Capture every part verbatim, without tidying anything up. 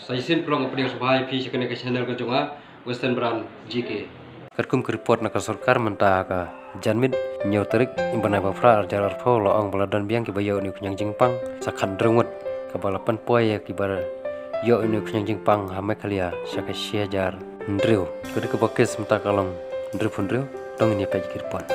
Sa shisien phi long, nga pdiang sngewbha ïa phi sha kane ka channel ka jong nga, Western Brand G K. Katkum ka report na ka sorkar, mynta ka janmiet hynñiew tarik u bnai ba phra arhajar arphew, la ong ba la don biang kiba ïoh ïa une u khñiang jingpang sa khathynriew ngut, kaba la pynpoi ïa kiba ïoh ïa une u khñiang jingpang ha Meghalaya sha ka shi hajar hynriew. Ka dei kaba case mynta ka long hynriewphew hynriew. To ngin ïa peit ki report.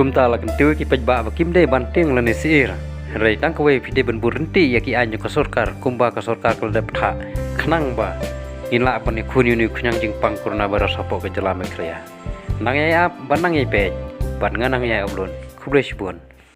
Kumta la kyntiew ïa ki paidbah ba kim dei ban tieng lane syier, hynrei tang kawei, phi dei ban bud ryntih ïa ki aiñ jong ka sorkar, kumba ka sorkar ka la dep thah, khnang ba ngin lah ban ïakhun ïa une u khñiang jingpang coronavirus hapoh ka jylla Meghalaya. Nang ïai ap bad nang ïai peit, bad nga nang ïai upload. Khublei shibun.